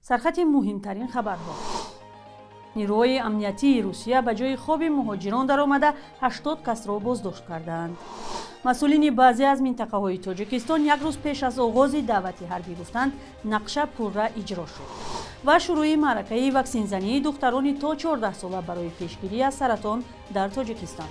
Сархати муҳимтарин хабарҳо. Нирӯҳои амниятии Русия ба ҷои хоби муҳоҷирон даромада 80 касро боздошт кардаанд. Масъулини баъзе аз минтақаҳои Тоҷикистон як рӯз пеш аз оғози даъвати ҳарбӣ гуфтанд, нақша пурра иҷро шуд. Ва шурӯи маъракаи ваксинзании духтарони то 14 сола барои пешгирӣ аз саратон дар Тоҷикистон.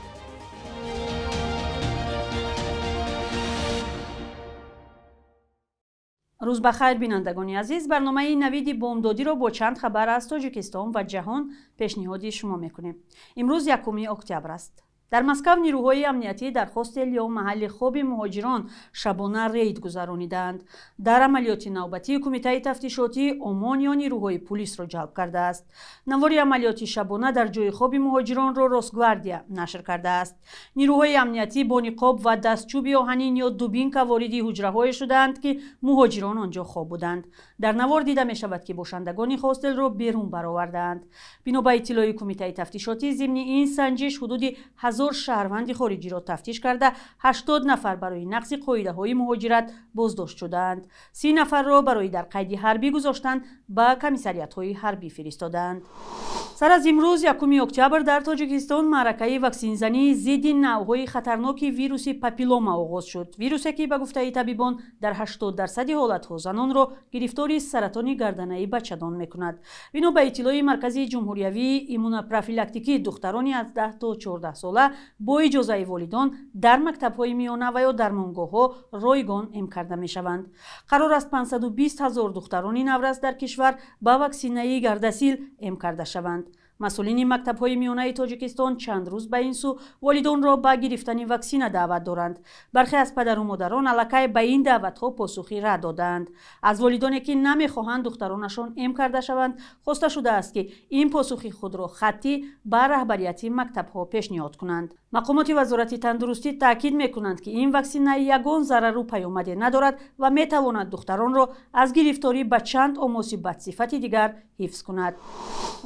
Рӯз ба хайр, бинандагони азиз, барномаи навиди бомдодиро бо чанд хабар аз Тоҷикистон ва ҷаҳон пешниҳоди шумо мекунем. Имрӯз 1 октябр аст. Дар Москав нирӯҳои амниятӣ дар хостел ё маҳалли хоби муҳоҷирон шабона рейд гузаронидаанд. Дар амалиёти навбатӣ кумитаи тафтишотӣ ОМОН ё нирӯҳои пулисро ҷалб кардааст. Навори амалиёти шабона дар ҷои хоби муҳоҷиронро Росгвардия нашр кардааст. Нирӯҳои амниятӣ бо ниқоб ва дастчӯби оҳанин ё дубинка вориди ҳуҷраҳое шудаанд, ки муҳоҷирон он ҷо хоб буданд. Дар навор дида мешавад, ки бошандагони хостелро берун баровардаанд. Бино ба иттилои кумитаи тафтишотӣ, зимни ин санҷиш ҳудуди 1000 шаҳрванди хориҷиро тафтиш карда, 80 нафар барои нақзи қоидаҳои муҳоҷират боздошт шудаанд. 30 нафарро барои дар қайди ҳарбӣ гузоштан ба комиссариятҳои ҳарбӣ фиристодаанд. Сар аз имрӯз 1 октябр дар Тоҷикистон маъракаи ваксинзании зидди навъҳои хатарноки вируси папиллома оғоз шуд. Вирусе ки ба гуфтаи табибон дар 80% ҳолатҳо занонро гирифтори саратони гарданаи бачадон мекунад. Бино ба иттилои Маркази ҷумҳуриявии иммунопрофилактикӣ, духтарони аз 10 то 14 сола бо иҷозаи волидон дар мактабҳои миёна ва ё дармонгоҳҳо ройгон эм карда мешаванд. Қарор аст 520 ҳазор духтарони наврас дар кишвар ба ваксинаи гардасил эм карда шаванд. Масъулини мактабҳои миёнаи Тоҷикистон чанд рӯз ба ин сӯ волидонро ба гирифтани ваксина даъват доранд. Бархе аз падару модарон аллакай ба ин даъватҳо посухи рад додаанд. Аз волидоне ки намехоҳанд духтаронашон эм карда шаванд, хоста шудааст, ки ин посухи худро хаттӣ ба раҳбарияти мактабҳо пешниҳод кунанд. Мақомоти вазорати тандурустӣ таъкид мекунанд, ки ин ваксина ягон зарару паёмаде надорад ва метавонад духтаронро аз гирифторӣ ба чанд омоси бадсифати дигар ҳифз кунад.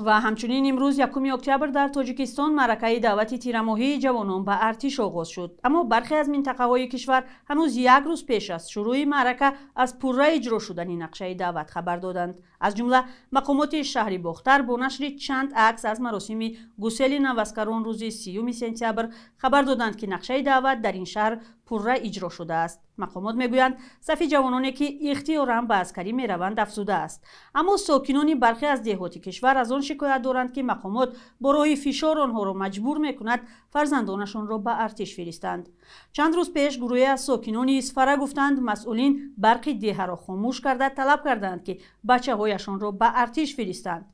Ва ҳамчунин имрӯз 1 октябр дар Тоҷикистон маъракаи даъвати тирамоҳии ҷавонон ба артиш оғоз шуд. Аммо бархе аз минтақаҳои кишвар ҳанӯз як рӯз пеш аз шурӯи маърака аз пурра иҷро шудани нақшаи даъват хабар доданд. Аз ҷумла мақомоти шаҳри Бохтар бо нашри чанд акс аз маросими гусели наваскарон рӯзи 30 сентябр хабар доданд, ки нақшаи даъват дар ин шаҳр пурра иҷро шудааст. Мақомот мегӯянд, сафи ҷавононе ки ихтиёран ба аскарӣ мераванд афзудааст. Аммо сокинони бархе аз деҳоти кишвар аз он шикоят доранд, ки мақомот бо роҳи фишор онҳоро маҷбур мекунад фарзандонашонро ба артиш фиристанд. Чанд рӯз пеш гурӯҳе аз сокинони Исфара гуфтанд, масъулин барқи деҳаро хомӯш карда талаб карданд, ки бачаҳояшонро ба артиш фиристанд.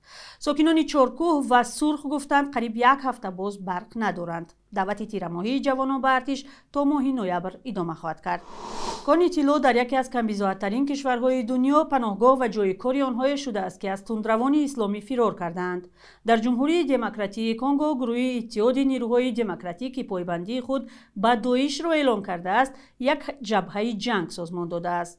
Сокинони Чоркӯҳ ва Сурх гуфтанд, қариб як ҳафта боз барқ надоранд. Даъвати тирамоҳии ҷавонон ба артиш то моҳи ноябр идома хоҳад кард. Кони тилло дар яке аз камбизоаттарин кишварҳои дунё паноҳгоҳ ва ҷои кори онҳое шудааст, ки аз тундравони исломӣ фирор кардаанд. Дар Ҷумҳурии Демократии Конго гурӯҳи Иттиҳоди нирӯҳои демократӣ, ки пойбандии худ ба Доишро эълон кардааст, як ҷабҳаи ҷанг созмон додааст.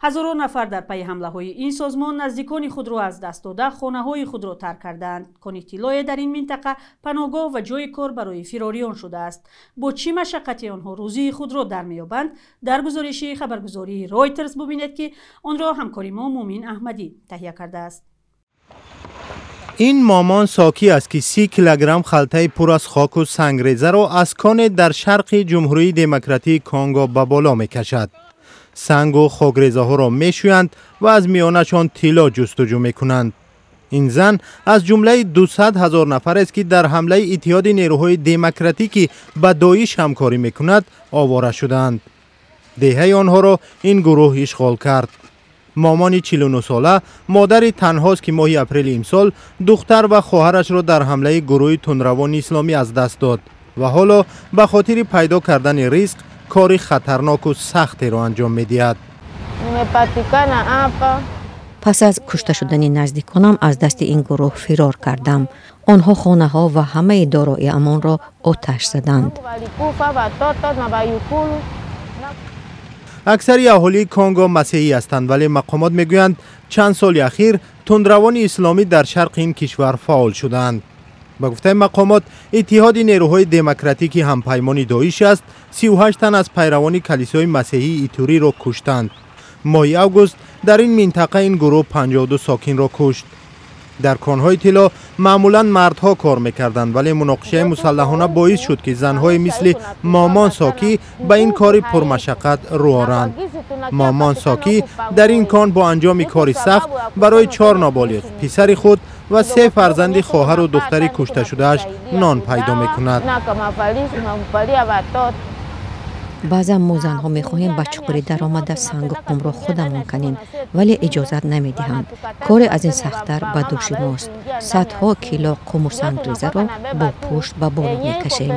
Ҳазорон нафар дар пайи ҳамлаҳои ин созмон наздикони худро аз даст дода, хонаҳои худро тарк кардаанд. Кони тиллое дар ин минтақа паноҳгоҳ ва ҷои кор барои фирориён шудааст. Бо чӣ машаққати онҳо рӯзии худро дар меёбанд, дар гузориши хабаргузории Ройтерс бубинед, ки онро ҳамкори мо Мумин Аҳмадӣ таҳия кардааст. Ин момон сокӣ аст, ки 30 килограмм халтаи пур аз хоку сангрезаро аз коне дар шарқи Ҷумҳурии Демократии Конго ба боло мекашад. Сангу хокрезаҳоро мешӯянд ва аз миёнашон тилло ҷустуҷӯ мекунанд. Ин зан аз ҷумлаи 200 ҳазор нафарест, ки дар ҳамлаи Иттиҳоди нерӯҳои демократӣ, ки ба Доиш ҳамкорӣ мекунад, овора шуданд. Деҳаи онҳоро ин гурӯҳ ишғол кард. Момони 49сола модари танҳост, ки моҳи апрели имсол духтар ва хоҳарашро дар ҳамлаи гурӯҳи тундравони исломӣ аз даст дод ва ҳоло ба хотири пайдо кардани ризқ кори хатарноку сахтеро анҷом медиҳад. Пас аз кушта шудани наздиконам аз дасти ин гурӯҳ фирор кардам. Онҳо хонаҳо ва ҳамаи дороиамонро оташ заданд. Аксари аҳолии Конго масеҳӣ ҳастанд, вале мақомот мегӯянд, чанд соли ахир тундравони исломӣ дар шарқи ин кишвар фаъол шуданд. Ба гуфтаи мақомот, Иттиҳоди нерӯҳои демократӣ, ки ҳампаймони Доиш аст, 38 тан аз пайравони калисои масеҳии Итуриро куштанд. Моҳи август Дар ин минтақа ин гурӯҳ 52 сокинро кушт. Дар конҳои тилло маъмулан мардҳо кор мекарданд, вале муноқишаи мусаллаҳона боис шуд, ки занҳои мисли Момон Сокӣ ба ин кори пурмашаққат рӯ оранд. Момон Сокӣ дар ин кон бо анҷоми кори сахт барои 4 ноболиғ, писари худ ва 3 фарзанди хоҳару духтари кушташудааш нон пайдо мекунад. Баъзан мо занҳо мехоҳем ба чуқурӣ даромада сангу қумро худамон канем, вале иҷозат намедиҳанд. Коре аз ин сахттар ба дӯши мост. Садҳо кило қуму сангрезаро бо пушт ба боло мекашем.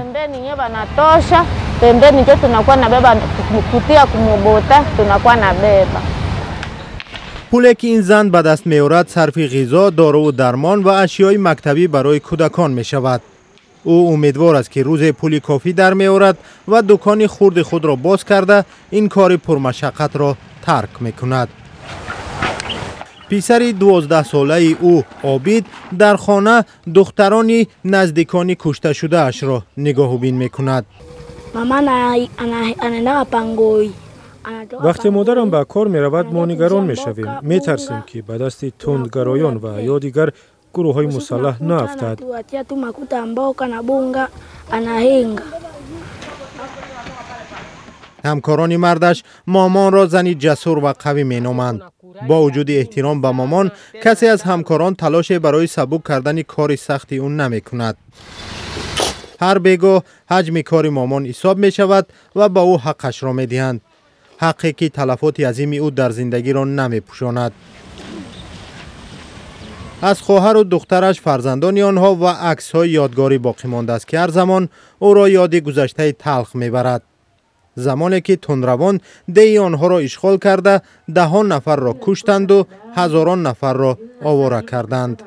Пуле ки ин зан ба даст меорад, сарфи ғизо, доруву дармон ва ашёи мактабӣ барои кӯдакон мешавад. Ӯ умедвор аст, ки рӯзе пули кофӣ дар меорад ва дукони хурди худро боз карда, ин кори пурмашаққатро тарк мекунад. Писари 12-солаи ӯ Обид дар хона духтарони наздикони кушташудаашро нигоҳубин мекунад. Вақте модарам ба кор меравад, мо нигарон мешавем, метарсем, ки ба дасти тундгароён ва ё дигар гурӯҳҳои мусаллаҳ наафтад. Ҳамкорони мардаш Момонро зани ҷасур ва қавӣ меноманд. Бо вуҷуди эҳтиром ба Момон, касе аз ҳамкорон талоше барои сабук кардани кори сахти ӯ намекунад. Ҳар бегоҳ ҳаҷми кори Момон ҳисоб мешавад ва ба ӯ ҳаққашро медиҳанд, ҳаққе ки талафоти азими ӯ дар зиндагиро намепӯшонад. Аз хоҳару духтараш, фарзандони онҳо ва аксҳои ёдгорӣ боқӣ мондааст, ки ҳар замон ӯро ёди гузаштаи талх мебарад, замоне ки тундравон деҳи онҳоро ишғол карда, даҳон нафарро куштанду ҳазорон нафарро овора карданд.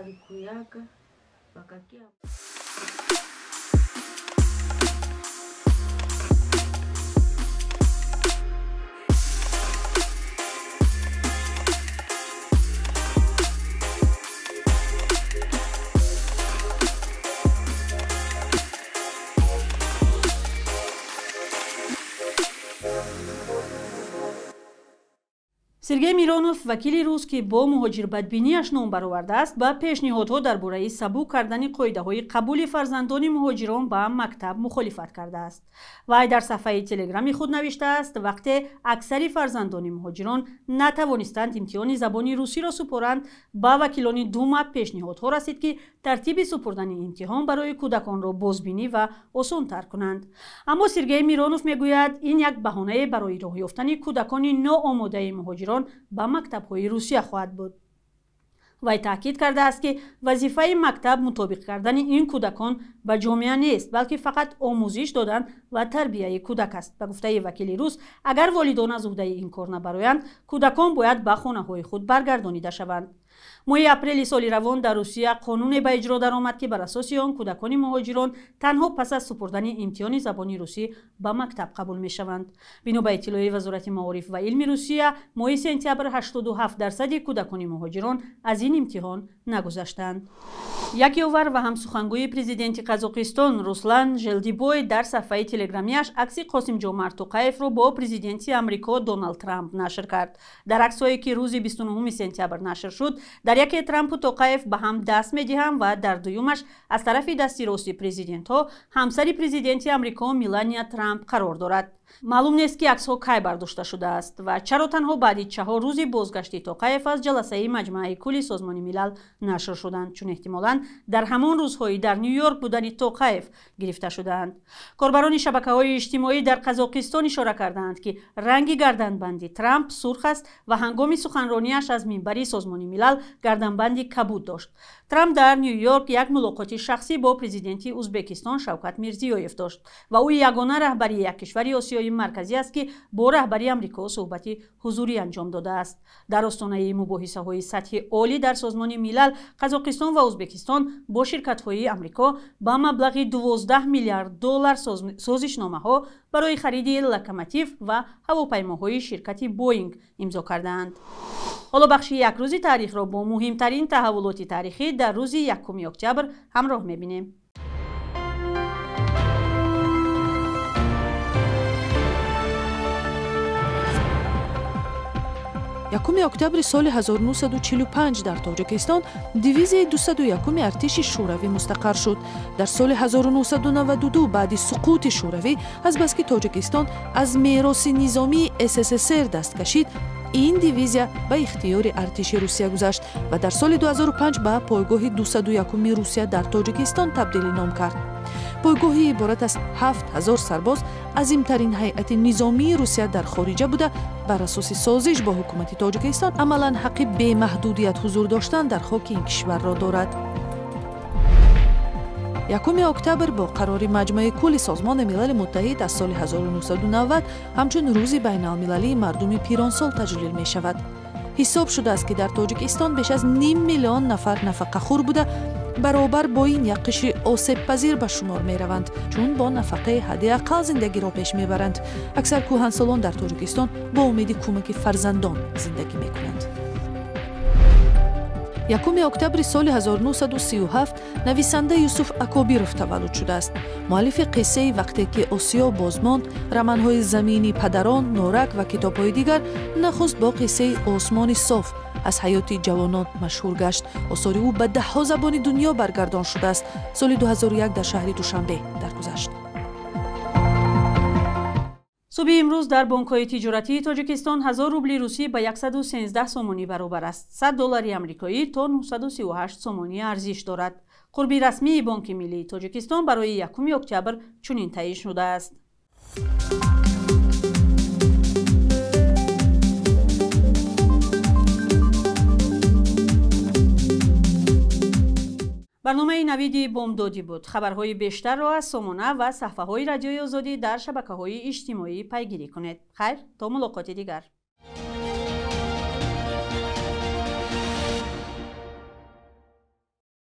Сергей Миронов, вакили рус, ки бо муҳоҷирбадбинияш ном баровардааст, ба пешниҳодҳо дар бораи сабук кардани қоидаҳои қабули фарзандони муҳоҷирон ба мактаб мухолифат кардааст. Вай дар сафҳаи телеграми худ навиштааст, вақте аксари фарзандони муҳоҷирон натавонистанд имтиҳони забони русиро супоранд, ба вакилони Дума пешниҳодҳо расид, ки тартиби супурдани имтиҳон барои кӯдаконро бозбинӣ ва осонтар кунанд. Аммо Сергей Миронов мегӯяд, ин як баҳонае барои роҳ ёфтани кӯдакони ноомодаи муҳоҷирон ба мактабҳои Русия хоҳад буд. Вай таъкид кардааст, ки вазифаи мактаб мутобиқ кардани ин кӯдакон ба ҷомеа нест, балки фақат омӯзиш додан ва тарбияи кӯдак аст. Ба гуфтаи вакили рус, агар волидон аз уҳдаи ин кор набароянд, кӯдакон бояд ба хонаҳои худ баргардонида шаванд. Моҳи апрели соли равон дар Русия қонуне ба иҷро даромад, ки бар асоси он кӯдакони муҳоҷирон танҳо пас аз супурдани имтиҳони забони русӣ ба мактаб қабул мешаванд. Бино ба иттилои Вазорати маориф ва илми Русия, моҳи сентябр 87% кӯдакони муҳоҷирон аз ин имтиҳон нагузаштанд. Як ёвар ва ҳамсухангӯи президенти Қазоқистон Руслан Желдибой дар сафҳаи телеграмияш акси Қосимҷомарт Тоқаевро бо президенти Амрико Доналд Трамп нашр кард. Дар аксҳое, ки рӯзи 29 сентябр нашр шуд, дар яке Трампу Тоқаев ба ҳам даст медиҳанд ва дар дуюмаш аз тарафи дасти рости президентҳо ҳамсари президенти Амрико Мелания Трамп қарор дорад. Маълум нест, ки аксҳо кай бардошта шудааст ва чаро танҳо баъди 4 рӯзи бозгашти Тоқаев аз ҷаласаи Маҷмааи кулли Созмони Милал нашр шуданд, чун эҳтимолан дар ҳамон рӯзҳои дар Ню-Йорк будани Тоқаев гирифта шудаанд. Корбарони шабакаҳои иҷтимоӣ дар Қазоқистон ишора кардаанд, ки ранги гарданбанди Трамп сурх аст ва ҳангоми суханронияш аз минбари Созмони Милал гарданбанди кабуд дошт. Трамп дар Ню-Йорк як мулоқоти шахсӣ бо президенти Узбекистон Шавкат Мирзиёев дошт ва ӯ ягона раҳбари як кишвари Осиёи Марказӣ аст, ки бо раҳбари Амрико суҳбати ҳузурӣ анҷом додааст. Дар остонаи мубоҳисаҳои сатҳи олӣ дар Созмони Милал, Қазоқистон ва Узбекистон бо ширкатҳои Амрико ба маблағи 12 миллиард доллар созишномаҳо барои хариди локомотив ва ҳавопаймоҳои ширкати Боинг имзо кардаанд. Ҳоло бахши як рӯзи таърихро бо муҳимтарин таҳаввулоти таърихӣ дар рӯзи 1 октябр ҳамроҳ мебинем. 1 октябри соли 1945 дар Тоҷикистон дивизияи 201 артиши Шӯравӣ мустақар шуд. Дар соли 1992 баъди суқути Шӯравӣ, азбаски Тоҷикистон аз мероси низомии СССР даст кашид, ин дивизия ба ихтиёри артиши Русия гузашт ва дар соли 2005 ба пойгоҳи 201 Русия дар Тоҷикистон табдили ном кард. Пойгоҳи иборат аз 7000 сарбоз азимтарин ҳайати низомии Русия дар хориҷа буда, бар асоси созиш бо ҳукумати Тоҷикистон амалан ҳаққи бемаҳдудият ҳузур доштан дар хоки ин кишварро дорад. 1 октябр бо қарори Маҷмаи кулли Созмони Милали Муттаҳид аз соли 1990 ҳамчун рӯзи байналмилалии мардуми пиронсол таҷлил мешавад. Ҳисоб шудааст, ки дар Тоҷикистон беш аз 5 миллион нафар нафақахӯр буда, баробар бо ин як қишри осебпазир ба шумор мераванд, чун бо нафақаи ҳадди ақал зиндагиро пеш мебаранд. Аксар кӯҳансолон дар Тоҷикистон бо умеди кӯмаки фарзандон зиндагӣ мекунанд. 1 октябри соли 1937 нависанда Юсуф Акобиров таваллуд шудааст. Муаллифи қиссаи «Вақте ки Осиё боз монд», романҳои «Замини падарон», «Норак» ва китобҳои дигар нахуст бо қиссаи «Осмони соф» аз ҳаёти ҷавонон машҳур гашт. Осори ӯ ба даҳҳо забони дунё баргардон шудааст. Соли 2001 дар шаҳри Душанбе даргузашт. Субҳи имрӯз дар бонкҳои тиҷоратии Тоҷикистон 1000 рубли русӣ ба 113 сомонӣ баробар аст. 100 доллари амрикоӣ то 938 сомонӣ арзиш дорад. Қурби расмии Бонки Миллии Тоҷикистон барои 1 октябр чунин таъин шудааст. Барномаи Навиди бомдодӣ буд. Хабарҳои бештарро аз сомона ва саҳфаҳои Радиои Озодӣ дар шабакаҳои иҷтимоӣ пайгирӣ кунед. Хайр, то мулоқоти дигар.